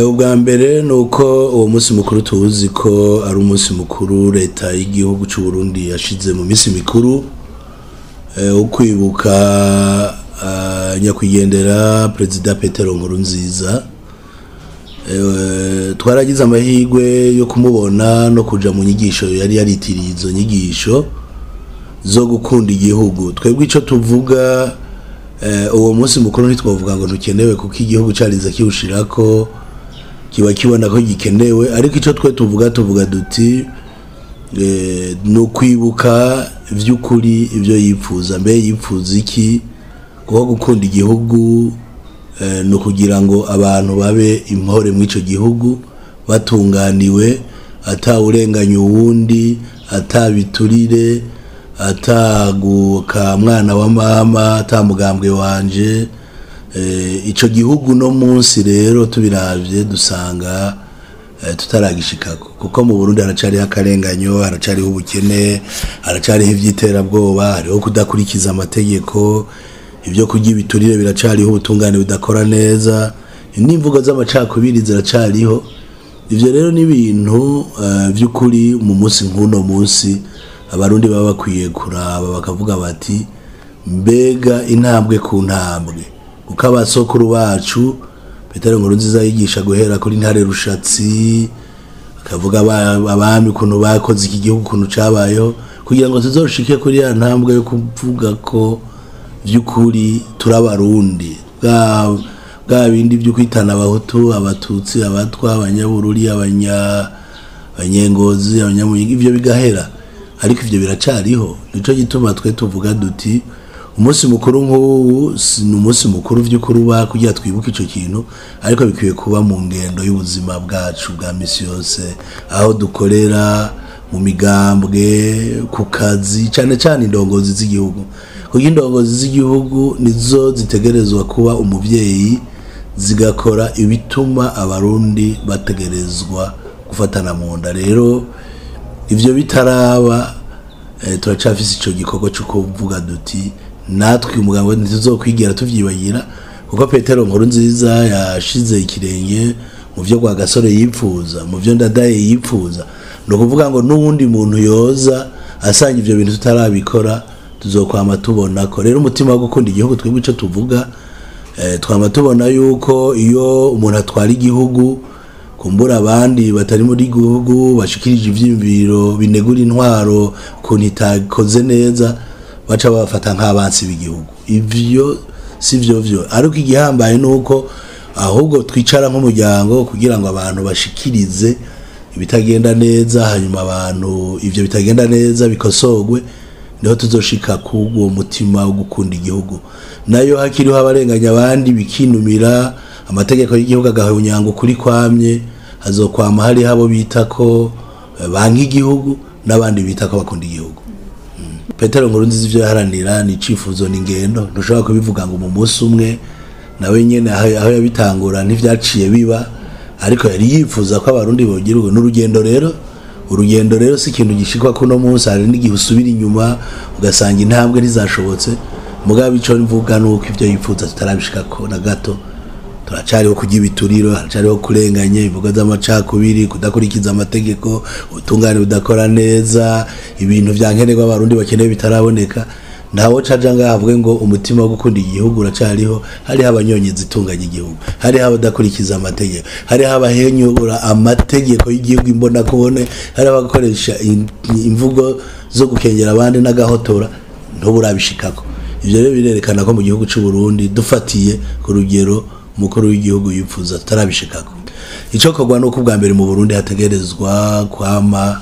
Ubwa mbere ni uko uwo munsi mukuru tuwuzi ko ari umunsi mukuru leta y'igihugu c'u Burundi yashize mu minsi mikuru wo kwibuka nyakwigendera Perezida Petero Nkurunziza. Twaragize amahirwe yo kumubona no kuja mu nyigisho yari yaritiriye izo nyigisho zo gukunda igihugu. Twebwe ico tuvuga, uwo munsi mukuru ntitwavuga ngo ntukenewe, kuko igihugu carize kiwushirako, kiba kibona ko gikenewe. Ariko ico twe tuvuga duti ni ukwibuka vy'ukuri ivyo yipfuza. Mbe yipfuza iki? Kuko gukunda igihugu ni ukugira ngo abantu babe impore mw'ico gihugu, batunganiwe, atawurenganya uwundi, atabiturire, ataguka mwana wa mama, atamugambwe wanje. Ico gihugu no munsi rero tubiravye dusanga tutaragishikako, kuko mu Burundi haracariho akarenganyo, haracariho ubukene, haracariho ivy'iterabwoba, hariho kudakurikiza amategeko, ibyo kurya ibiturire biracariho, ubutungane budakora neza, n'imvugo z'amacakubiri ziracariho. Ivyo rero ni ibintu vy'ukuri mu munsi nk'uno munsi abarundi baba bakwiye kuraba bakavuga bati mbega intambwe ku ntambwe, kuko abasokuru bacu Petero Nkurunziza yigisha guhera kuri Ntare Rushatsi, akavuga abami ukuntu bakoze iki gihugu, ukuntu cabayeho, kugira ngo tuzoshike kuri ya ntambwe yo kuvuga ko vy'ukuri turabarundi, bwa bindi vyo kwitana abahutu, abatutsi, abatwa, abanyabururi, abanyengozi, abanyamuyinga, ivyo bigahera. Ariko ivyo biracariho. Nico gituma twe tuvuga duti umunsi mukuru nk'uwu ni umunsi mukuru vy'ukuri uba kugira twibuke ico kintu, ariko bikwiye kuba mu ngendo y'ubuzima bwacu bwa misi yose, aho dukorera, mu migambwe, ku kazi, cane cane indongozi z'igihugu, kuko indongozi z'igihugu nizo zitegerezwa kuba umuvyeyi, zigakora ibituma abarundi bategerezwa gufatana mu nda. Rero ivyo bitaraba, turacafise ico gikorwa co kuvuga duti natwe umugambo ntituzokwigira tuvyibagira, kuko Petero Nkurunziza yashize ikirenge mu vyo kwa Gasore yipfuza, mu vyo Ndadaye yipfuza. Ni ukuvuga ngo n'uwundi muntu yoza asanga ivyo bintu tutarabikora, tuzokwama tubona ko rero umutima wo gukunda igihugu, twebwe ico tuvuga, twama tubona yuko iyo umuntu atwara igihugu, kumbura abandi batari muri gihugu bashikirije ivyiyumviro binegura intwaro ukuntu itakoze neza, baca babafata nk'abansi b'igihugu. Ivyo si vyo vyo, ariko igihambaye nuko ahubwo twicara nk'umuryango kugira ngo abantu bashikirize ibitagenda neza, hanyuma abantu ivyo bitagenda neza bikosorwe, niho tuzoshika k'uwo mutima wo gukunda igihugu. Nayo hakiriho abarenganya abandi bikinumira, amategeko y'igihugu agahunyanga ukuri kwamye, hazokwama hariho abo bita ko banka igihugu n'abandi bita ko bakunda igihugu. Petero Nkurunziza ivyo yaharanira ni icifuzo, ni ingendo, ntushobora kubivuga ngo mu munsi umwe. Nawe nyene aho yabitangura ntivyaciye biba, ariko yari yifuza ko abarundi bogira urwo n'urugendo. Rero urugendo rero si ikintu gishikwa kuno munsi, hari n'igihe usubira inyuma ugasanga intambwe ntizashobotse. Mugabo ico mvuga nuko ivyo yifuza tutarabishikako na gato. Turacariho kurya ibituriro, haracariho kurenganya, imvugo z'amacakubiri, kudakurikiza amategeko, ubutungane budakora neza, ibintu vya nkenerwa abarundi bakeneye bitaraboneka. Ntawo caja ngaho avuge ngo umutima wo gukunda igihugu uracariho, hariho abanyonyezi itunganya igihugu, hariho abadakurikiza amategeko, hariho abahenyura amategeko y'igihugu imbona kubone, hariho abakoresha imvugo zo gukengera abandi n'agahotora, ntuburabishikako. Ivyo rero birerekana ko mu gihugu c'u Burundi, dufatiye ku rugero umukuru w'igihugu yipfuza, tutarabishikako. Ico korwa nuko ubwa mbere mu Burundi hategerezwa kwama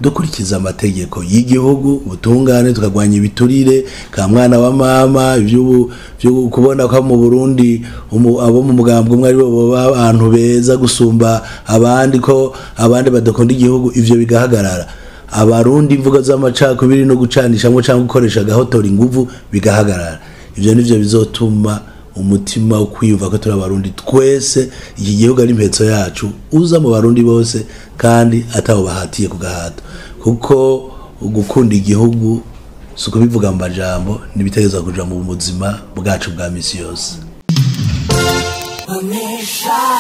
dukurikiza amategeko y'igihugu, ubutungane, tukagwanya ibiturire, ka mwana wa mama, ivy'ubu vyo kubona ko mu Burundi abo mu mugambwe umwe ari bo boba abantu beza gusumba abandi, ko abandi badakunda igihugu, ivyo bigahagarara. Abarundi imvugo z'amacakubiri no gucanishamwo canke gukoresha agahotora inguvu bigahagarara. Ivyo nivyo bizotuma umutima wo kwiyumva ko turi abarundi twese, iki gihugu ari impetso yacu, uza mu barundi bose kandi ataho bahatiye ku gahato, kuko gukunda igihugu si ukubivuga mu majambo, n'ibitegerezwa kuja mu buzima bwacu bwa misi yose. Bonesha.